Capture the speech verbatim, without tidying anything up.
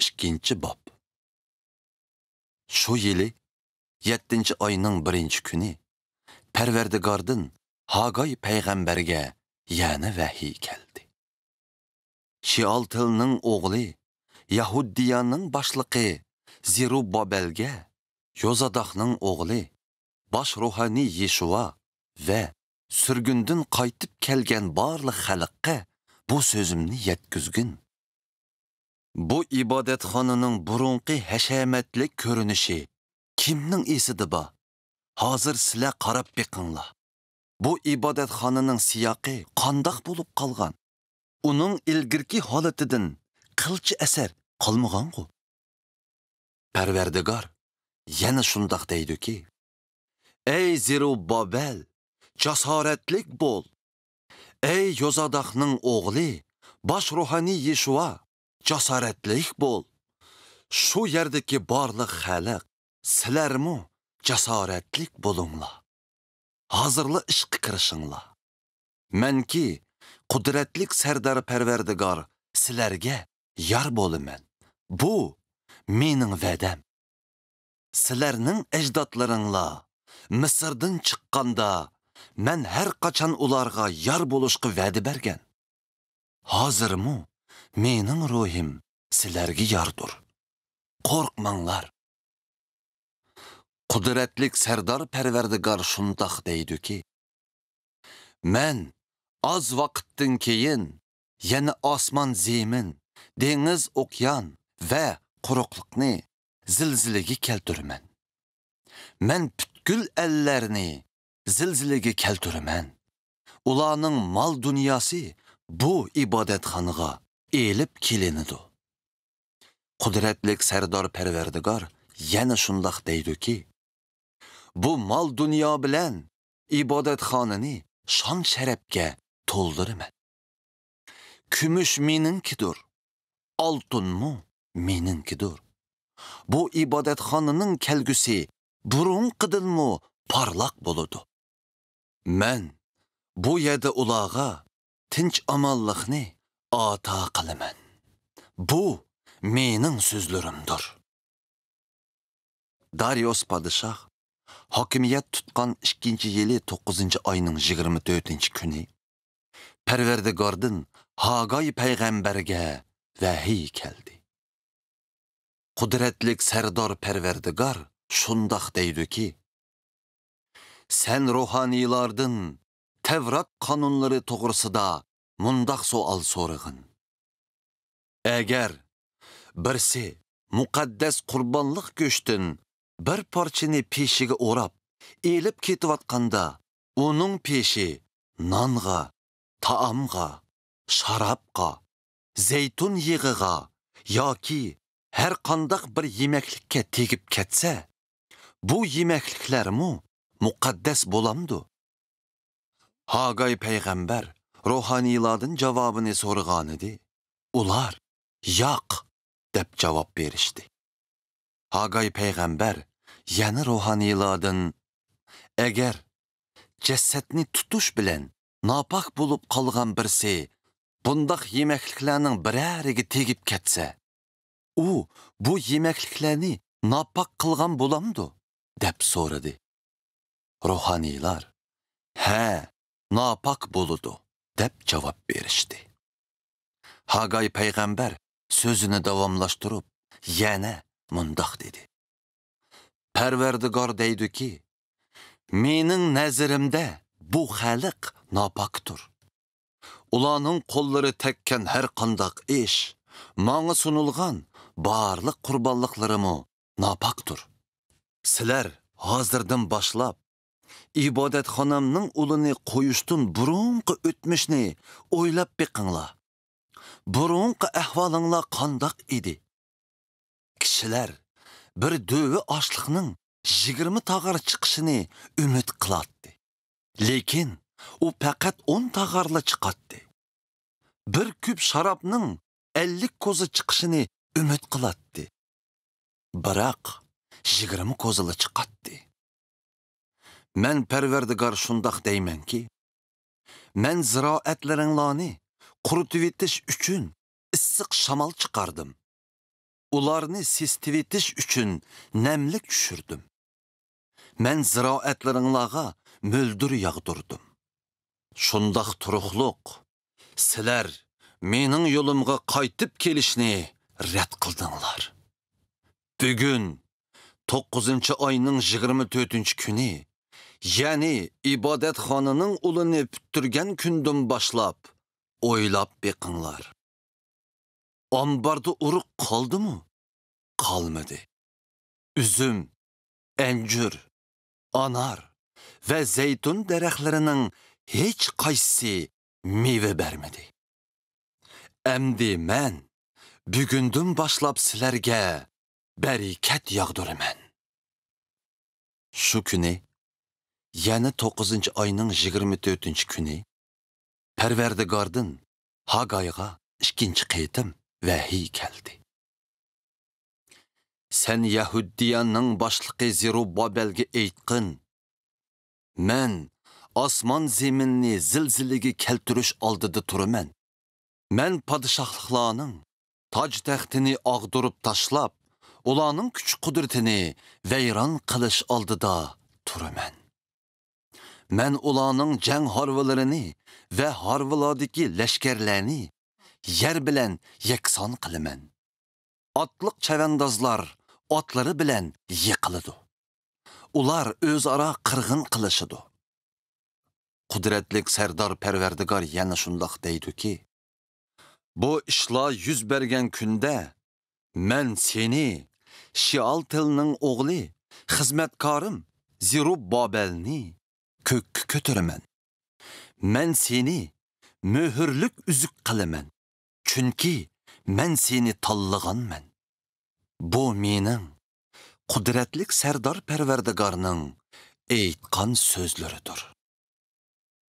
ئىككىنچى باب. شۇ يىلى يەتتىنچى ئاينىڭ بىرىنچى كۈنى پەرۋەردىگاردىن ھاگاي پەيغەمبەرگە يەنە ۋەھىي كەلدى. شېئالتىلنىڭ ئوغلى يەھۇدىيانىڭ باشلىقى زېرۇبابەلگە، يوزاداقنىڭ ئوغلى باش روھانىي يېشۇۋا ۋە سۈرگۈندىن قايتىپ كەلگەن بارلىق خەلققە بۇ سۆزۈمنى يەتكۈزگىن. بۇ ئىبادەتخانىنىڭ بۇرۇنقى ھەشەمەتلىك كۆرۈنۈشى كىمنىڭ ئېسىدە بار؟ ھازىر سىلەر قاراپ بېقىڭلار. بۇ ئىبادەتخانىنىڭ سىياقى قانداق بولۇپ قالغان؟ ئۇنىڭ ئىلگىرىكى ھالىتىدىن قىلچە ئەسەر قالمىغانغۇ؟ پەرۋەردىگار يەنە شۇنداق دەيدۇكى، ئەي زېرۇبابەل، جاسارەتلىك بول! ئەي يوزاداقنىڭ ئوغلى، باش روھانىي يېشۇۋا، جاسارەتلىك بول! شۇ يەردىكى بارلىق خەلق، سىلەرمۇ جاسارەتلىك بولۇڭلار. ھازىرلا ئىشقا كىرىشىڭلار. مەنكى قۇدرەتلىك سەردار پەرۋەردىگار سىلەرگە يار بولىمەن. بۇ مېنىڭ ۋەدەم. سىلەرنىڭ ئەجدادلىرىڭلار مىسىردىن چىققاندا، مەن ھەر قاچان ئۇلارغا يار بولۇشقا ۋەدە بەرگەن. ھازىرمۇ مېنىڭ روھىم سىلەرگە ياردۇر. قورقماڭلار. قۇدرەتلىك سەردار پەرۋەردىگار شۇنداق دەيدۇكى، مەن ئاز ۋاقىتتىن كېيىن يەنە ئاسمان زېمىن، دېڭىز ئوكيان ۋە قۇرۇقلۇقنى زىلزىلىگە كەلتۈرىمەن. مەن پۈتكۈل ئەللەرنى زىلزىلىگە كەلتۈرىمەن. ئۇلارنىڭ مال دۇنياسى بۇ ئىبادەتخانىغا ئېلىپ كېلىنىدۇ. قۇدرەتلىك سەردار پەرۋەردىگار يەنە شۇنداق دەيدۇكى، بۇ مال دۇنيا بىلەن ئىبادەتخانىنى شان شەرەپكە تولدۇرىمەن. كۈمۈش مېنىڭكىدۇر، ئالتۇنمۇ مېنىڭكىدۇر. بۇ ئىبادەتخانىنىڭ كەلگۈسى بۇرۇنقىدىنمۇ پارلاق بولىدۇ. مەن بۇ يەردە ئۇلارغا تىنچ-ئامانلىقنى ئاتا قىلىمەن. بۇ مېنىڭ سۆزلىرىمدۇر. دارىيۇس پادىشاھ ھاكىمىيەت تۇتقان ئىككىنچى يىلى توققۇزىنچى ئاينىڭ يىگىرمە تۆتىنچى كۈنى پەرۋەردىگاردىن ھاگاي پەيغەمبەرگە ۋەھىي كەلدى. قۇدرەتلىك سەردار پەرۋەردىگار شۇنداق دەيدۇكى، سەن روھانىيلاردىن تەۋرات قانۇنلىرى توغرىسىدا مۇنداق سوئال سورىغىن. ئەگەر بىرسى مۇقەددەس قۇربانلىق گۆشتىن بىر پارچىنى پېشىگە ئوراپ ئېلىپ كېتىۋاتقاندا، ئۇنىڭ پېشى نانغا، تائامغا، شارابقا، زەيتۇن يېغىغا ياكى ھەر قانداق بىر يېمەكلىككە تېگىپ كەتسە، بۇ يېمەكلىكلەرمۇ مۇقەددەس بولامدۇ؟ ھاگاي پەيغەمبەر روھانىيلاردىن جاۋابىنى سورىغانىدى، ئۇلار، ياق، دەپ جاۋاب بېرىشتى. ھاگاي پەيغەمبەر يەنە روھانىيلاردىن، ئەگەر جەسەتنى تۇتۇش بىلەن ناپاك بولۇپ قالغان بىرسى بۇنداق يېمەكلىكلەرنىڭ بىرەرىگە تېگىپ كەتسە، ئۇ بۇ يېمەكلىكلەرنى ناپاك قىلغان بولامدۇ؟ دەپ سورىدى. روھانىيلار، ھە، ناپاك بولىدۇ، دەپ جاۋاب بېرىشتى. ھاگاي پەيغەمبەر سۆزىنى داۋاملاشتۇرۇپ يەنە مۇنداق دېدى، پەرۋەردىگار دەيدۇكى، مېنىڭ نەزىرىمدە بۇ خەلق ناپاكتۇر. ئۇلارنىڭ قوللىرى تەگكەن ھەر قانداق ئىش، ماڭا سۇنۇلغان بارلىق قۇربانلىقلىرىمۇ ناپاكتۇر. سىلەر ھازىردىن باشلاپ ئىبادەتخانامنىڭ ئۇلىنى قويۇشتىن بۇرۇنقى ئۆتمۈشنى ئويلاپ بېقىڭلار. بۇرۇنقى ئەھۋالىڭلار قانداق ئىدى؟ كىشىلەر بىر دۆۋە ئاشلىقنىڭ يىگىرمە تاغار چىقىشىنى ئۈمىد قىلاتتى. لېكىن ئۇ پەقەت ئون تاغارلا چىقاتتى. بىر كۈپ شارابنىڭ ئەللىك كوزا چىقىشىنى ئۈمىد قىلاتتى. بىراق، يىگىرمە كوزىلا چىقاتتى. مەن پەرۋەردىگار شۇنداق دەيمەنكى، مەن زىرائەتلىرىڭلارنى قۇرۇتۇۋېتىش ئۈچۈن ئىسسىق شامال چىقاردىم. ئۇلارنى سېسىتىۋېتىش ئۈچۈن نەملىك چۈشۈردۈم. مەن زىرائەتلىرىڭلارغا مۆلدۈر ياغدۇردۇم. شۇنداق تۇرۇقلۇق، سىلەر مېنىڭ يولۇمغا قايتىپ كېلىشنى رەت قىلدىڭلار. بۈگۈن، توققۇزىنچى ئاينىڭ يىگىرمە تۆتىنچى كۈنى، يەنى ئىبادەتخانىنىڭ ئۇلىنى پۈتتۈرگەن كۈندىن باشلاپ ئويلاپ بېقىڭلار. ئامباردا ئۇرۇق قالدىمۇ؟ قالمىدى. ئۈزۈم، ئەنجۈر، ئانار ۋە زەيتۇن دەرەخلىرىنىڭ ھېچقايسىسى مېۋە بەرمىدى. ئەمدى مەن بۈگۈندىن باشلاپ سىلەرگە بەرىكەت ياغدۇرىمەن. شۇ كۈنى، يەنى توققۇزىنچى ئاينىڭ يىگىرمە تۆتىنچى كۈنى، پەرۋەردىگاردىن ھاگايغا ئىككىنچى قېتىم ۋەھىي كەلدى. سەن يەھۇدىيەنىڭ باشلىقى زېرۇبابەلگە ئېيتقىن، مەن ئاسمان زېمىننى زىلزىلىگە كەلتۈرۈش ئالدىدا تۇرىمەن. مەن پادىشاھلىقلارنىڭ تاج تەختىنى ئاغدۇرۇپ تاشلاپ، ئۇلارنىڭ كۈچ قۇدرىتىنى ۋەيران قىلىش ئالدىدا تۇرىمەن. مەن ئۇلارنىڭ جەڭ ھارۋىلىرىنى ۋە ھارۋىلاردىكى لەشكەرلەرنى يەر بىلەن يەكسان قىلىمەن. ئاتلىق چەۋەندازلار ئاتلىرى بىلەن يىقىلىدۇ. ئۇلار ئۆزئارا قىرغىن قىلىشىدۇ. قۇدرەتلىك سەردار پەرۋەردىگار يەنە شۇنداق دەيدۇكى، بۇ ئىشلار يۈز بەرگەن كۈندە مەن سېنى شېئالتىلنىڭ ئوغلى، خىزمەتكارىم زېرۇبابەلنى كۆككە كۆتۈرىمەن. مەن سېنى مۆھۈرلۈك ئۈزۈك قىلىمەن، چۈنكى مەن سېنى تاللىغانمەن. بۇ مېنىڭ قۇدرەتلىك سەردار پەرۋەردىگارنىڭ ئېيتقان سۆزلىرىدۇر.